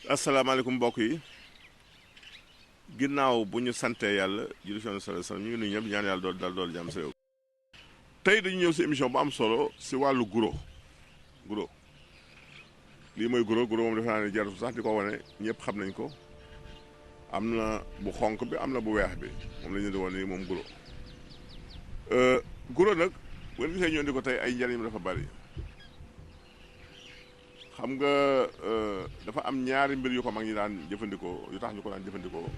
asalaamaaleykum mbokk yi ginnaaw bu ñu santee yàlla julli ci Yonent sallallahu alayhi wasallam ñu ngi nuyu ñëpp ñaan yàlla dool jàmm sa yow tey dañu ñëw si émission bu am solo si wàllu guro lii mooy guro moom defe naa ne jaratu sax di ko wane ñëpp xam nañ ko am na bu xonq bi am na bu weex bi moom la ñu di wane nii moom guro nag bu ngeen gisee ñu indi ko tey ay njariñam dafa bari xam nga dafa am ñaari mbir yu ko mag ñi daan jëfandikoo yu tax ñu ko daan jëfandikoo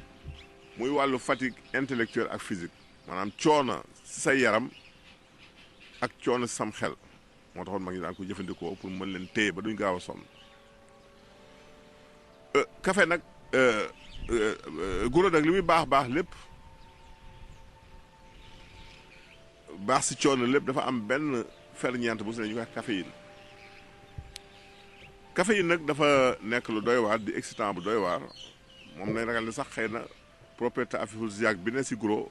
muy wàllu fatigue intellectuelle ak physique maanaam coono si sa yaram ak coono si sam xel moo taxoon mag ñi daan ko jëfandikoo pour mën leen téye ba duñ gaaw a sonn café nag guro nag li muy baax lépp baax si coono lépp dafa am benn ferñeent bu si ne ñu koy caféine caféine nag dafa nekk lu doy waar di excitant bu doy waar moom lay ragal ni sax xëy na propriété aphrodisiaque bi ne si guro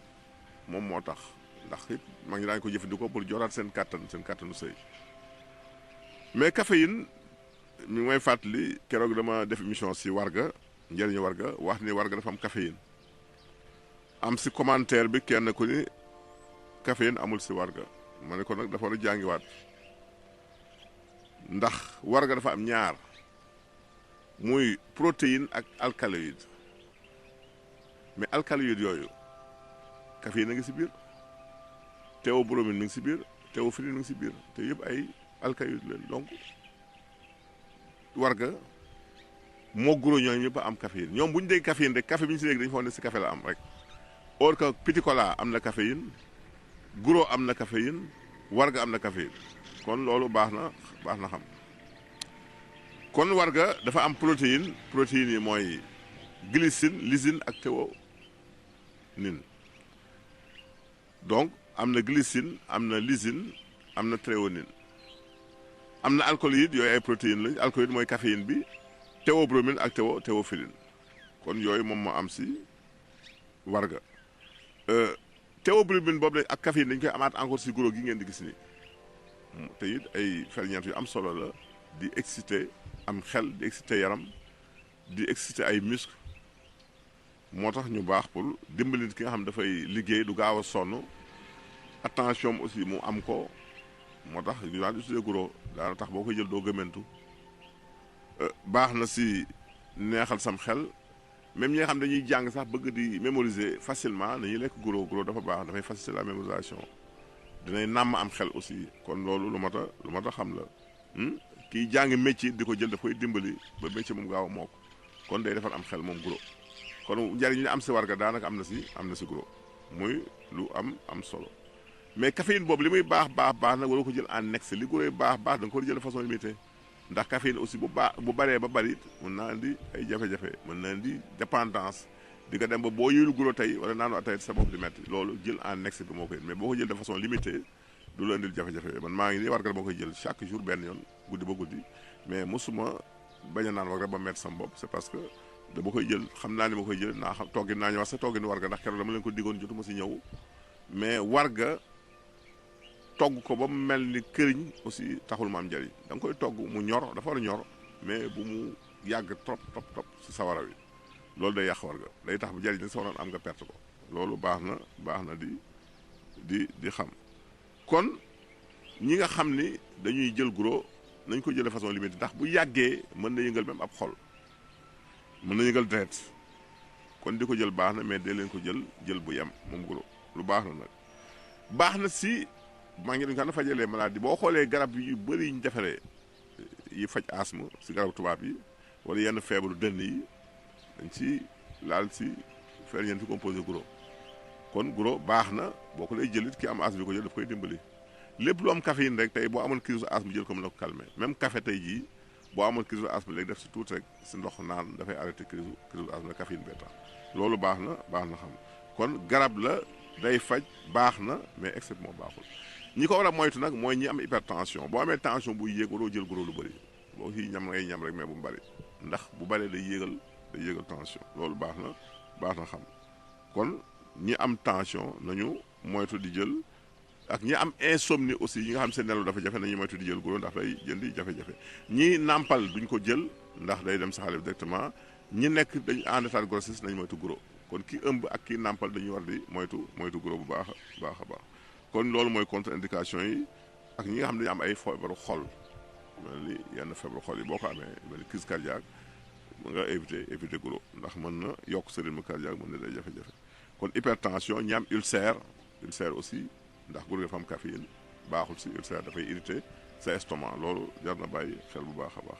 moom moo tax ndax it mag ñi daañu ko jëfandikoo pour joraat seen kàttanu sëy mais caféine mi may fàttali keroog dama def émission si warga njëriñu warga wax ni warga dafa am caféine am si commentaire bi kenn ku ni caféine amul si warga ma ne ko nag dafa war a jàngiwaat ndax warga dafa am ñaar muy protéine ak alcaloïde mais alcaloïde yooyu caféine a ngi si biir théobromine mi ngi si biir théophylline mi ngi si biir te yëpp ay alcaloïde leen donc warga moo guro ñooñu yëpp am caféine ñoom bu ñu dégg caféine rek café bi ñu si dégg dañu foog ne si café la am rek or que petit cola am na caféine guro am na caféine warga am na caféine kon loolu baax na xam kon warga dafa am protéine yi mooy glycine lysine ak théonine donc am na glycine am na lysine am na théonine am na alcaloïde yooyu ay protéine lañ alcaloïde mooy caféine bi théobromine ak théophylline kon yooyu moom moo am si warga théobromine boobu ak caféine dañ koy amaat encore si guro gi ngeen di gis nii te it ay ferñeent yu am solo la di exciter am xel di exciter yaram di exciter ay muscle moo tax ñu baax pour dimbali ki nga xam dafay liggéey du gaaw a sonn attention aussi mu am ko moo tax ñu daan utiliser guro daana tax boo koy jël doo gëmmentu baax na si neexal sam xel même ñi nga xam dañuy jàng sax bëgg di mémoriser facilement nañuy lekk guro dafa baax dafay faciliter la mémorisation dinay nàmm am xel aussi kon loolu lu mat a xam la kiy jàng métier di ko jël daf koy dimbali ba métier moom gaaw a mook kon day defar am xel moom guro kon njariñ li am si warga daanaka am na si guro muy lu am solo mais caféine boobu li muy baax nag waroo ko jël en excès li guro baax da nga ko jël de façon limitée ndax caféine aussi bu baree ba bari mën naa indi ay jafe-jafe mën na indi dépendance di nga dem ba boo yëlu guro tey wala naanu atay sa bopp di metti loolu jël en excès bi moo koy mais boo ko jël de façon limitée du la indil jafe-jafe man maa ngi nii warga moo koy jël chaque jour benn yoon guddi ba guddi mais mosuma bañ a naan warga ba metti sam bopp c'est parce que dama koy jël xam naa ni ma koy jël naa xam toggin naa ñëwaat sa toggin warga ndax keroog dama leen ko diggoon jotuma si ñëw mais warga togg ko ba mu mel ni këriñ aussi taxul mu am njëriñ da nga koy togg mu ñor dafa war a ñor mais bu mu yàgg trop si sawara wi loolu day yàq warga day tax bu njëriñ da sa waroon am nga perte ko loolu baax na di xam kon ñi nga xam ni dañuy jël guro nañ ko jëlee façon limitée ndax bu yàggee mën na yëngal même ab xol mën na yëngal deret kon di ko jël baax na mais dee leen ko jël bu yem moom guro lu baax na nag baax na si maa ngi dañu ko fajalee maladie boo xoolee garab yu bëri yi ñu defaree yi faj asthme si garab tubaab yi wala yenn feebaru dënn yi dañ ci laal si ferñeent fi composé guro kon guro baax na boo ko lay jëlit ki am asthme bi ko jël daf koy dimbali lépp lu am caféine rek tey boo amoon crise asthme jël ko mën na ko calmer même café tey jii boo amoon crise asthme léegi def si tuuti rek si ndox naan dafay arrêté crise asthme caféine bee tax loolu baax na xam kon garab la day faj baax na mais excès moo baaxul ñi ko war a moytu nag mooy ñi am hypertension boo amee tension buy yéeg waroo jël guro lu bëri boo ciy ñam ngay ñam rek mais bu mu bëri ndax bu bëree day yéegal tension loolu baax na xam kon ñi am tension nañu moytu di jël ak ñi am insomnie aussi yi nga xam seen nelaw dafa jafe nañu moytu di jël guro ndax day jëndi jafe-jafe ñi nàmpal duñ ko jël ndax day dem sa xale bi directement ñi nekk dañ en état de grossesse nañ moytu guro kon ki ëmb ak ki nàmpal dañuy war di moytu guro bu baax a baax kon loolu mooy contre-indication yi ak ñi nga xam ne dañu am ay feebaru xol mel ni yenn feebaru xol yi boo ko amee mel ni crise cardiaque mën nga éviter guro ndax mën na yokk sa rythme cardiaque mën na day jafe-jafe kon hypertension ñi am ulcère aussi ndax guro dafa am caféine baaxul si ulcère dafay irriter sa estomac loolu jar na bàyyi xel bu baax a baax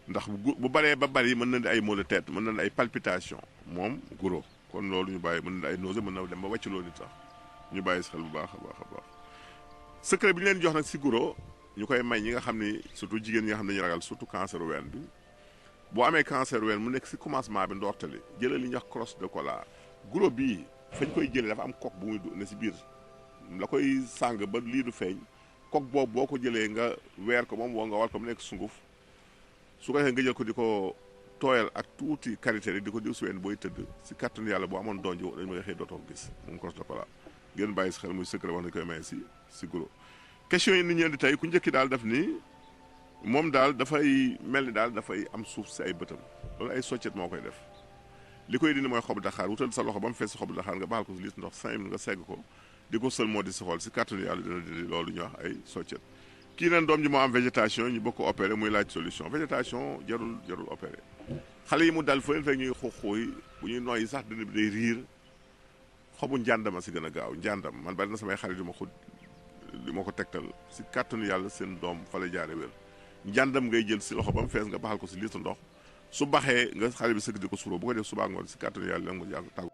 ndax bu baree ba bari mën na di ay maux de tête mën na di ay palpitation moom guro kon loolu ñu bàyyi mën na di ay nausée mën na dem ba wàcc loolu nit sax ñu bàyyi si xel bu baax a baax secret bi ñu leen jox nag si guro ñu koy may ñi nga xam ni surtout jigéen ñi nga xam ne dañuy ragal surtout cancer ween bi boo amee cancer ween mu nekk si commencement bi ndoortali jëlee li ñuy wax crosse de cola guro bii fañ koy jëlee dafa am coque bu muy ne si biir la koy sàng ba lii du feeñ coque boobu boo ko jëlee nga weer ko moom woo nga wal ko mu nekk sunguf su ko defee nga jël ko di ko tooyal ak tuuti karité rek di ko diw si ween booy tëdd si kàttanu yàlla boo amoon donj dañ ma xëy dootoo gis moom crosse de cola ngeen bàyyi si xel muy secret wax nañ koy maye si guro question yi nit ñeen di tey ku njëkki daal daf ni moom daal dafay mel ni daal dafay am suuf si ay bëtam loolu ay soccet moo koy def li koy dindi mooy xobu daxaar wutal sa loxo ba mu fees si xobu daxaar nga baxal ko si liis ndox 5 minutes nga segg ko di ko sël moo di si xool si kàttanu yàlla dina dindi loolu ñuy wax ay soccet kii neen doom ji moo am végétation ñu bëgg ko opéré muy laaj solution végétation jarul opéré xale yi mu dal fa leen fekk ñuy xuuy bu ñuy noyyi sax dina bi day riir xobu njàndama si gën a gaaw njàndam man bari na samay xarit yu ma xud li ma ko tegtal si kàttanu yàlla seen doom fa la jaare wér njàndam ngay jël si loxo ba mu fees nga baxal ko si liitu ndox su baxee nga xale bi sëgg di ko suuroo bu ko def subaa ngoon si kàttanu yàlla la nga ma tàggu